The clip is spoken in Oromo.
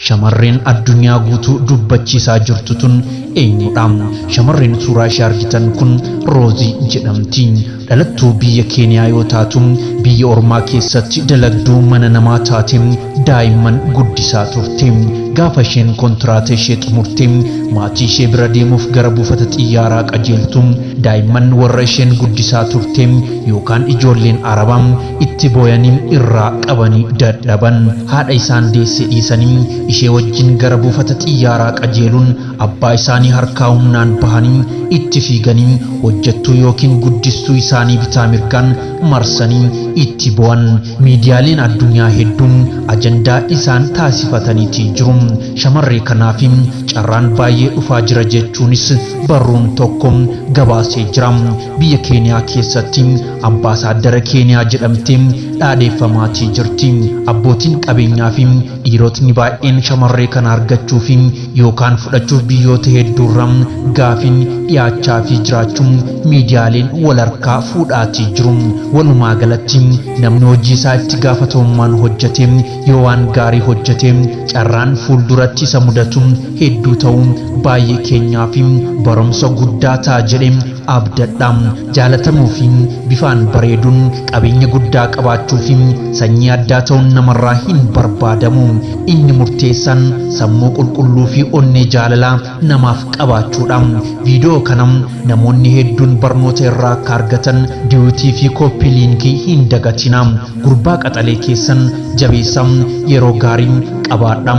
Shamarreen addunyaa guutuu dubbachiisaa jirtu tun eenyudha? Shamarreen suuraa ishee argitan kun Roozii jedhamti. Dhalattuu biyya Keeniyaa yoo taatu, biyya ormaa keessatti dalagduu mana namaa taate daa'imman guddisaa turte. Gaafa isheen kontiraata ishee xumurte maatii ishee bira deemuuf gara buufata xiyyaaraa qajeeltu, daa'imman warra isheen guddisaa turte yookaan ijoolleen Arabaa itti booyanii irraa qabanii dadhaban. Haadha isaan deesse dhiisanii ishee wajjin gara buufata xiyyaaraa qajeeluun abbaa isaanii harkaa humnaan bahanii itti fiiganii hojjettuu yookiin guddistuu isaanii bitaa mirgaan marsanii itti bo'an. Miidiyaaleen addunyaa hedduun ajandaa isaan taasifataniitii jiru. Shamarree kanaaf carraan baay'ee dhufaa jira jechuunis barruun tokko gabaasee jira. Biyya Keeniyaa keessatti ambaasaaddara Keeniyaa jedhamtee dhaadheeffamaatii jirti. Abbootiin qabeenyaa fi dhiirotni baay'een shamarree kana argachuu fi yookaan fudhachuuf biyyoota hedduurra gaafiin dhiyaachaa fi jiraachuun miidiyaaleen wal harkaa fuudhaatii jiru. Walumaa galatti namni hojii isaa itti gaafatamummaan hojjete yoo waan gaarii hojjete carraan fuulduratti isa mudatu hedduu ta'uu baay'ee keenyaa fi barumsa guddaa ta'a jedhee abdadha. Jaalatamuu fi bifaan bareeduun, qabeenya guddaa qabaachuu fi sanyii addaa ta'uun namarraa hin barbaadamu. Inni murteessaan sammuu qulqulluu fi onnee jaalalaa namaaf qabaachuudha. Viidiyoo kana namoonni hedduun barnoota irraa akka argatan duet fi copy link hin dagatina. Gurbaa qaxalee keessan jabeessa, yeroo gaarii qabaadha.